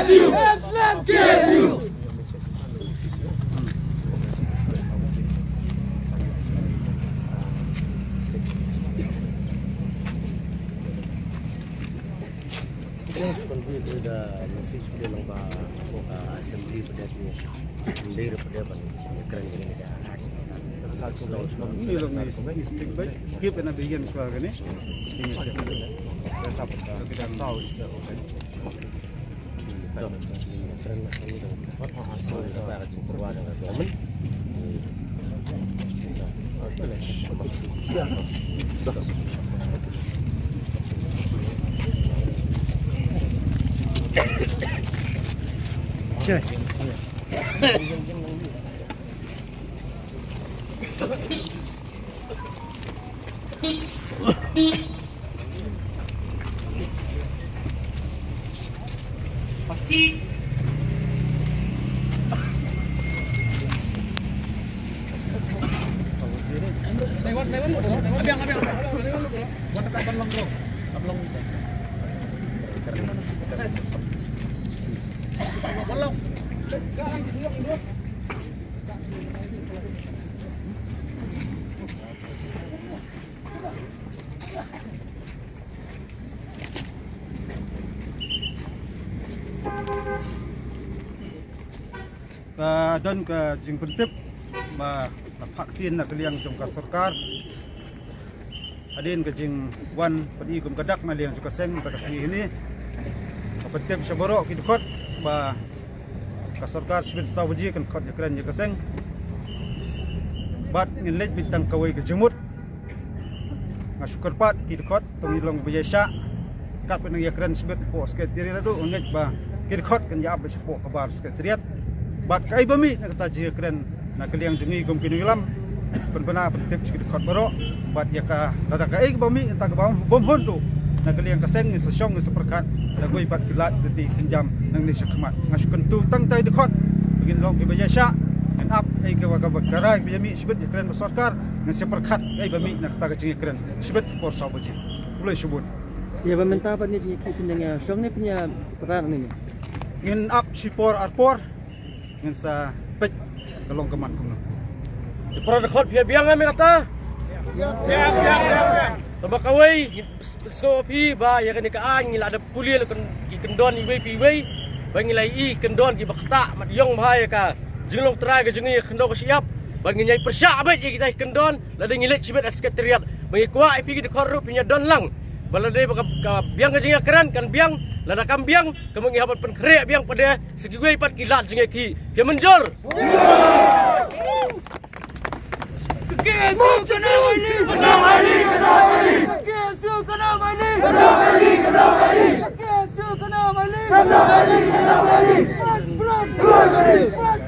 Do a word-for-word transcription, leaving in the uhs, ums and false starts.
Thanks, convene to the message pdeng ba, uh, assembly pdeng tu. Leader pdeng ban kren ini dah. Ni long ni stick back. Give an obedience wa gani. Ini siap. Kita tahu. Ka don ka jingpyntip ba la phah ktien na ka liang jong ka sorkar. Hadien ka jingwan pyni kum ka dak na liang jong ka seng mynta ka sngi hynne. Ka pyntip sha baroh ki dkhot ba ka sorkar shibit saw baje kan khot ïakren ïa ka seng. Bad ngin leit beit tang kawei ka jingmut. Nga shu kyrpad ki dkhot to ngin long ba ïaishah. Katba nang ïakren shibit hapoh secretariat ruh nga ngeit ba ki dkhot kan ïa ap ba shapoh ka bar secretariat. Bad kaei ba mih na kata jingïakren na ka liang jong ngi kum ki nongïalam, ngi sa pynbna pyntip sha ki dkhot baroh. Bad ïa ka lada kaei kaba mih nangta kaba bym hun ruh na ka liang ka seng, ngin sa shong ngin sa pyrkhat da kawei pat ki lad ki lynti sienjam nangne shakhmat. Nga shu kyntu tang tai dkhot ba ngin long kiba ïaishah, ngin ap ïa kaba kaba ka rai ba ïa mih shibit ïakren bad sorkar, ngin sa pyrkhat kaei ba mih na kata ka jingïakren shibit por saw baje. Khublei shibun. Ïa ba mynta pat ne jingïakhih pynïashong ne pynïapyrshah ne? Ngin ap shipor arpor. Ngin sa peit ka long ka man kumno. Ïa para dkhot phi ïa biang ne em kata? Biang, biang, biang, biang. Tang ba kawei, sngew phi ba ïa kane ka aiñ ngi la da pule la ki kyndon iwei pa iwei. Ba ngi la ïohi kyndon kiba ktah mat ïong bha ïa ka jinglong trai ka jong ngi, ka khyndew ka shyiap. Ba ngin ïai pyrshah beit ïa kita ki kyndon lada ngi leit shibit ha secretariat. Ba ngi kwah ïa phi ki dkhot ruh phin ïa don lang. Ba lada ba ka, ka biang ka jingïakren kan biang, lada kam biang, ka mut ngi hap ban pynkhreh biang pat de sha kiwei pat ki lad jingïakhih. Phi ïa mynjur? Ka K S U ka nang aili! Ka nang aili! Ka nang aili! Ka K S U ka nang aili! Ka nang aili! Ka nang aili! Ka K S U ka nang aili! Ka nang aili! Ka nang aili! March front! March front!